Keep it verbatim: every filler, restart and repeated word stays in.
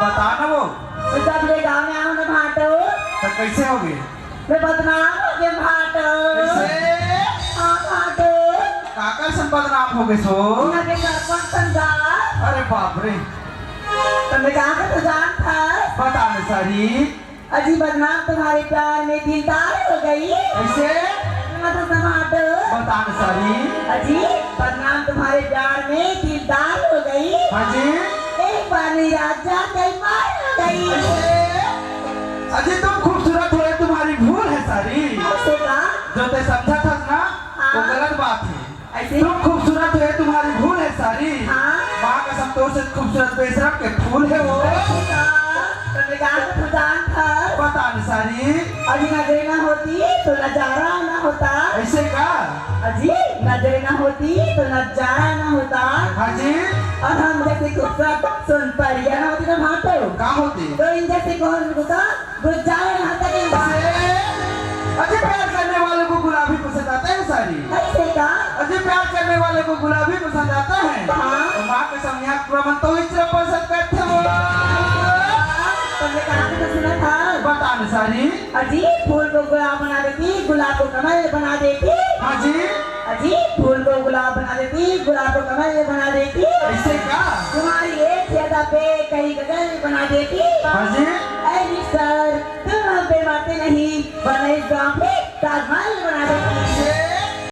बता ना वो। मैं जब ले गाँव में आऊँ ना भाटो, तो कैसे होगे? मैं बदनाम हो गया भाटो। कैसे? हाँ भाटो। काकर से बदनाम होगे सो? यहाँ के सरपंच संगा। अरे बाप रे। तो मैं कहाँ का तो जान था? बता ना सारी। अजी बदनाम तुम्हारे प्यार में दिलदार हो गई। कैसे? मैं तो समाटो। बता ना सारी। अजी बदनाम तुम्हारे प्यार में दिलदार हो गई। हाँ जी। एक बार नहीं राजा कई बार हो गई। कैसे? अजी तुम खूबसूरत हो, ये तुम्हारी भूल है सारी। कैसे का? जो ते समझा था ना, वो हाँ। गलत बात है। ऐसे? तुम खूबसूरत है, तुम्हारी भूल है सारी। हाँ। माँ का संतोष से खूबसूरत बेशरम के फूल है वो। ऐसे का? तो मैं कहाँ से पहचान था? बता ना सारी। अजी नजरे ना होती तो नजारा ना होता। ऐसे का? अजी नजरे ना होती तो नजारा ना होता। हाँ जी। और हम जैसे खूबसूरत सुन परिया ना होती तो भाटो। का होती? तो इन जैसे कौन होता? गुलजार यहाँ तक ही बात। अरे, अजय प्यार करने वालों को गुलाबी पसंद आता है सारी। ऐसे का? अजय प्यार करने वालों को गुलाबी पसंद आता है। हाँ। तो माँ के सामने आँख पूरा मन तो इस तरह पसंद करते हो। तुमने कहाँ से सुना था? बता ना सारी। अजी फूल को गुलाब बना देती, गुलाब को कमल बना देती। हाँ जी। अजी फूल को गुलाब बना देती, गुलाब को कमल बना देती। ऐसे का? तुम्हारी एक यादा पे कई गजल बना देती। हाँ जी।